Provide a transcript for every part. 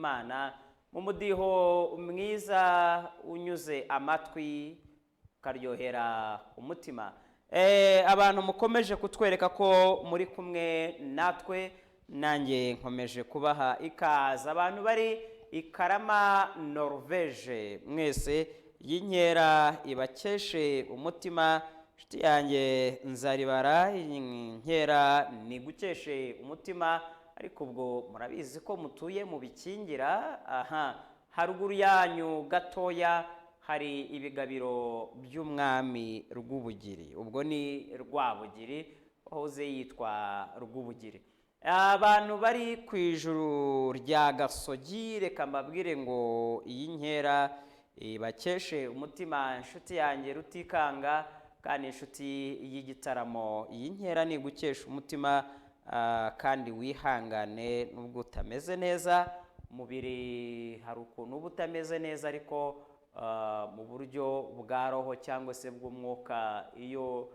Imana mu mudiho mwiza unyuze amatwi, ukaryohera umutima. Abantu mukomeje kutwereka ko muri kumwe natwe, nanjye nkomeje kubaha ikaze. Abantu bari i Karama, Norvege, mwese y'inkera ibakeshe umutima. Inshuti yanjye Nzaribara, inkera nigukeshe umutima. Ariko ubwo murabizi ko mutuye mu Bikingira. Aha haruguru yanyu gatoya hari ibigabiro by'umwami Rwubugiri, ubwo ni Rwabugiri wahoze yitwa Rwubugiri. Abantu bari ku ijuru rya Gasogi, reka mbabwire ngo iyi nkera ibakeshe umutima. Inshuti yanjye Rutikanga kandi inshuti y'igitaramo, iyi nkera ni igukesha umutima. Kandi wihangane nubwo utameze neza, umubiri hari ukuntu uba utameze neza, ariko mu buryo bwa roho cyangwa se bw'umwuka iyo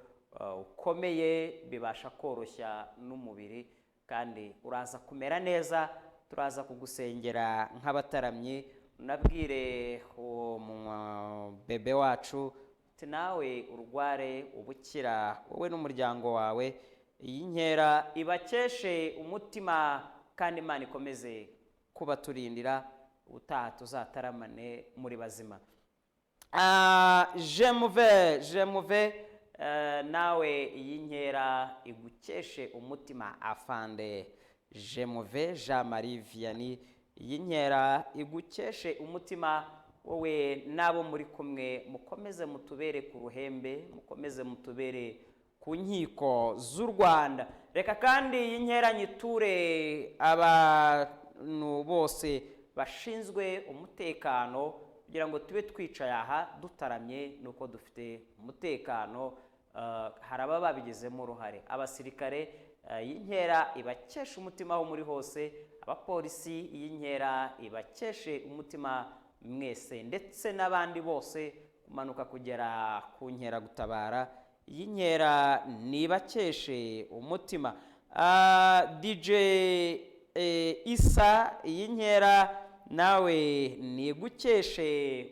ukomeye bibasha koroshya n'umubiri, kandi uraza kumera neza. Turaza kugusengera nk'abataramyi. Unabwire uwo bebe wacu uti nawe urware ubukira, wowe n'umuryango wawe. Iyi nkera ibakeshe umutima kandi Imana ikomeze kubaturindira, ubutaha tuzataramane muri bazima. Jemuve, jemuve, nawe iyi nkera igukeshe umutima. Afande Jemuve Jean Marie Vianney, iyi nkera igukeshe umutima, wowe n'abo muri kumwe. Mukomeze mutubere ku ruhembe, mukomeze mutubere ku nkiko z'u Rwanda. Reka kandi iyi nkera nyiture abantu bose bashinzwe umutekano, kugira ngo tube twicaye aha dutaramye nuko dufite umutekano. Hari ababa babigizemo uruhare. Abasirikare, iyi nkera ibakesha umutima aho muri hose. Abapolisi, iyi nkera ibakeshe umutima mwese, ndetse n'abandi bose kumanuka kugera ku nkeragutabara, iyi nkera nibakeshe umutima. DJ Isa, iyi nkera nawe nigukeshe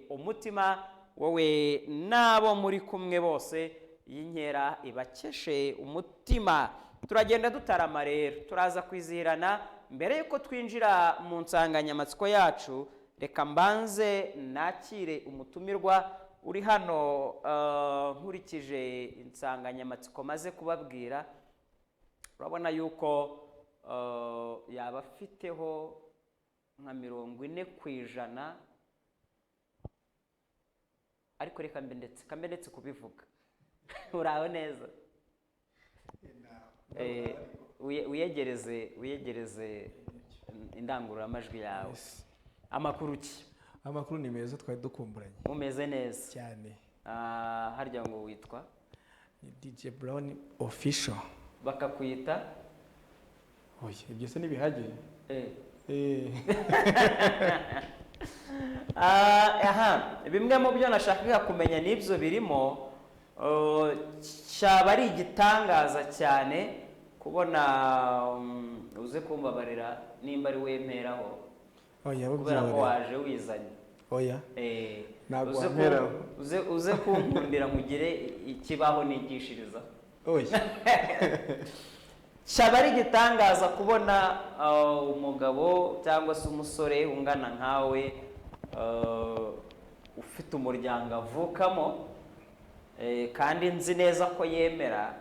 umutima, wowe n'abo muri kumwe bose, iyi nkera ibakeshe umutima. Turagenda dutarama rero, turaza kwizihirana. Mbere y'uko twinjira mu nsanganyamatsiko yacu, reka mbanze nakire umutumirwa uri hano. Nkurikije insanganyamatsiko maze kubabwira, urabona yuko yaba afiteho nka 40%, ariko reka mbe ndetse kambe ndetse kubivuga. Uraho neza? Wiyegereze indangururamajwi yawe. Amakuru ki? Amakuru ni meza, twari dukumburanye. Mumeze neza? Cyane. Harya ngo witwa? Ni DJ Brown Official. Bakakwita? Oya, ibyo se ntibihagije? Eh. Aha bimwe mu byo nashakaga kumenya n'ibyo birimo. Cyaba ari igitangaza cyane kubona uze kumbabarira nimba ari wemeraho Oya. kubera ko Babyihorera. waje wizanye. Oya. Ntabwo uze wamperaho. Uze kunkundira mugire ikibaho nigishiriza. Oya. Cyaba ari igitangaza kubona umugabo cyangwa se umusore ungana nkawe, ufite umuryango avukamo, kandi nzi neza ko yemera,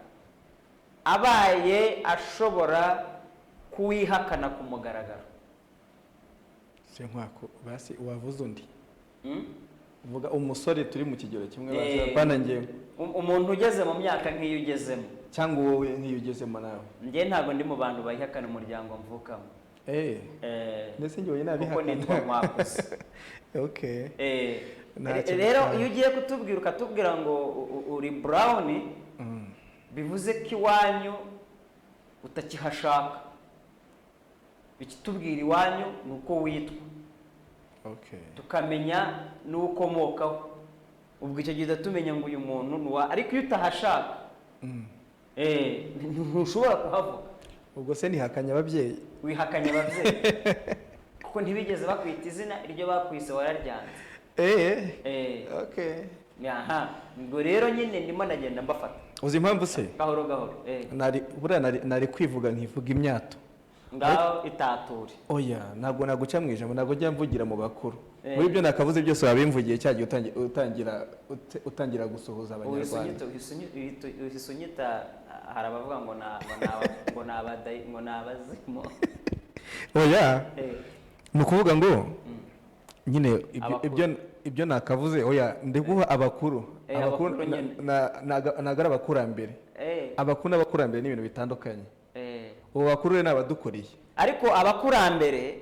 abaye ashobora kuwihakana ku mugaragaro. Se nkwako basi wavuze undi? Hmm? Uvuga umusore turi mu kigero kimwe basi, apana njyewe. Umuntu ugeze mu myaka nk'iyo ugezemo. Cyangwa wowe nk'iyo ugezemo nawe. Njye ntabwo ndi mu bantu bayihakana umuryango mvukamo. Ndetse njyewe Kuko nabihakana. nitwa Nkwakuze. Okay. Ntacyo Rero bitwaye. iyo ugiye kutubwira, ukatubwira ngo uri Brown, bivuze ko iwanyu utakihashaka. Ikitubwira iwanyu ni uko witwa, tukamenya n'ukomokaho. Ubwo icyo gihe tumenya ngo uyu muntu ni uwa, ariko iyo utahashaka, ntushobora kuhavuga. Ubwo se nihakanye ababyeyi? Wihakanye ababyeyi kuko Kuko ntibigeze bakwita izina, iryo bakwise wararyanze. Okay. Aha, ubwo rero nyine ndimo ndagenda mbafata. Uzi impamvu se? Gahoro gahoro. Nari buriya nari kwivuga nkivuga imyato. Ngaho itature. Oya, ntabwo naguca mu ijambo, ntabwo njya mvugira mu bakuru. Muri ibyo nakavuze byose wabimvugiye cya gihe utangira gusuhuza abanyarwanda. Uhise unyita, hari abavuga ngo ngo ni abazimu. Oya. Ni ukuvuga ngo nyine Abakuru. Ibyo nakavuze, oya, ndiguha abakuru. Abakuru Abakuru nyine. Ntago ari abakurambere. Abakuru n'abakurambere ni ibintu bitandukanye. Ubu bakuru rero ni abadukuriye. Ariko abakurambere,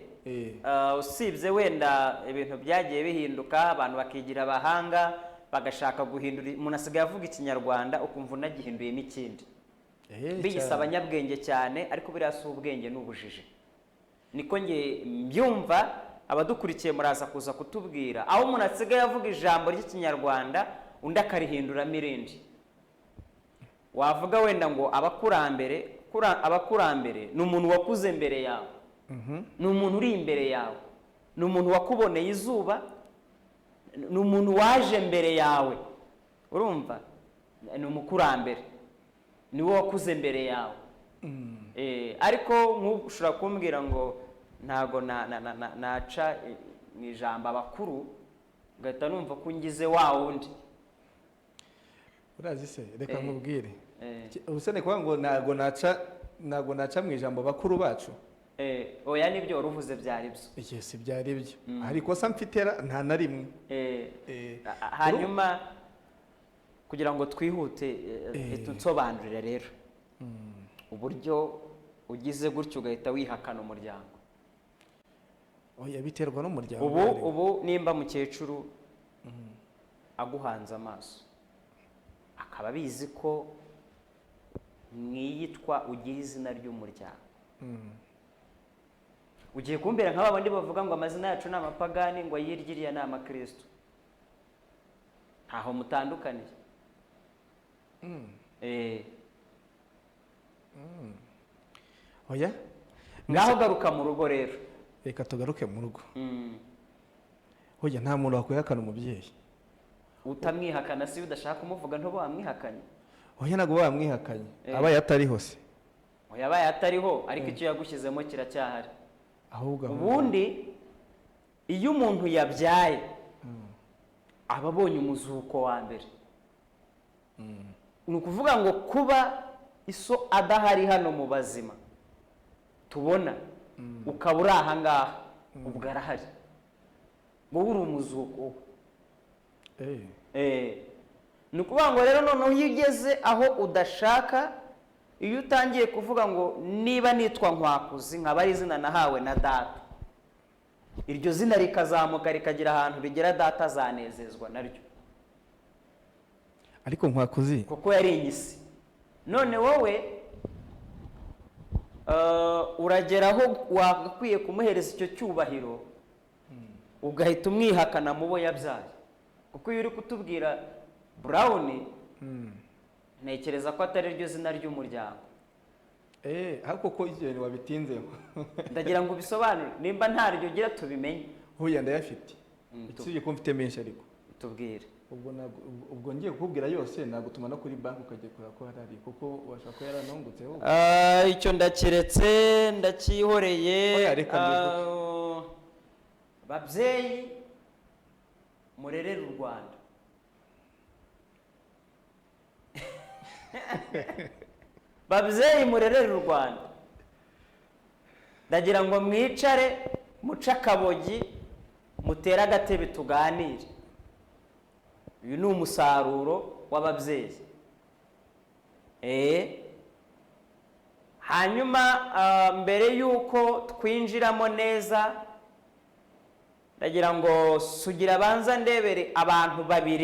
usibye wenda ibintu byagiye bihinduka, abantu bakigira abahanga bagashaka guhindura, umuntu asigaye avuga ikinyarwanda ukumva unagihinduyemo ikindi. Biyise abanyabwenge cyane, ariko biriya si ubwenge, ni ubujiji, niko nge mbyumva. Abadukurikiye muraza kuza kutubwira aho umuntu asigaye avuga ijambo ry'ikinyarwanda undi akarihinduramo irindi. Wavuga wenda ngo abakurambere, abakurambere ni umuntu wakuze mbere yawe, ni umuntu uri imbere yawe, ni umuntu wakuboneye izuba, ni umuntu waje mbere yawe, urumva ni umukurambere, ni we wakuze mbere yawe. Ariko nk'ubu ushobora kumbwira ngo ntago naca mu ijambo abakuru, ugahita numva ko ungize wa wundi. Urazi se, reka nkubwire. Ubuse ni kuvuga ngo ntago naca mu ijambo bakuru bacu. Oya, nibyo wari uvuze byari byo. Yes, byari byo. Hari ikosa mfite nta na rimwe. Hanyuma kugira ngo twihute, nsobanurire rero uburyo ugize gutyo ugahita wihakana umuryango. Oya, biterwa n'umuryango. Ubu nimba mukecuru aguhanze amaso akaba abizi ko mwiyitwa ugira izina ry'umuryango, ugiye kumbera nk'aba bandi bavuga ngo amazina yacu ni amapagani, ngo ayirya ni amakristo, ntaho mutandukaniye. Oya. Ngaho garuka mu rugo rero. Reka tugaruke mu rugo. Oya, nta muntu wakwihakana umubyeyi. Utamwihakana si udashaka kumuvuga, ntuba wamwihakanye. Oya, ntabwo wamwihakanye. Abaye atariho se? Oya, abaye atariho, ariko icyo yagushyizemo kiracyahari. Ahubwo ubundi iyo umuntu yabyaye aba abonye umuzuko wa mbere. Ni ukuvuga ngo kuba iso adahari hano mu bazima tubona, ukaba uri aha ngaha, ubwo arahari, wowe uri umuzuko we. Ni ukuvuga ngo rero noneho iyo ugeze aho udashaka, iyo utangiye kuvuga ngo niba nitwa Nkwakuzi nkaba ari izina nahawe na data, iryo zina rikazamuka rikagira ahantu rigera, data azanezezwa naryo. Ariko Nkwakuzi kuko yari inyisi. None wowe uragera aho wagakwiye kumuhereza icyo cyubahiro, ugahita umwihakana mu bo yabyaye. Kuko iyo uri kutubwira Brown, ntekereza ko atari ryo zina ry'umuryango. Ariko ko ibyo wabitinzeho. Ndagira ngo ubisobanure, nimba ntaryo ugira tubimenye. Huya, ndayafite. Usibye ko mfite menshi ariko. Tubwire. Ubwo ngiye kukubwira yose nagutuma no kuri banki ukajya kureba ko harari, kuko washobora kuba yaranungutseho. Icyo ndakiretse, ndacyihoreye. Oya, reka mbivuge. Babyeyi murerere u Rwanda. Babyeyi murerere u Rwanda, ndagira ngo mwicare muce akabogi, mutere agatebe tuganire. Uyu ni umusaruro w'ababyeyi. Hanyuma mbere y'uko twinjiramo neza, ndagira ngo Sugira abanza ndebere abantu babiri.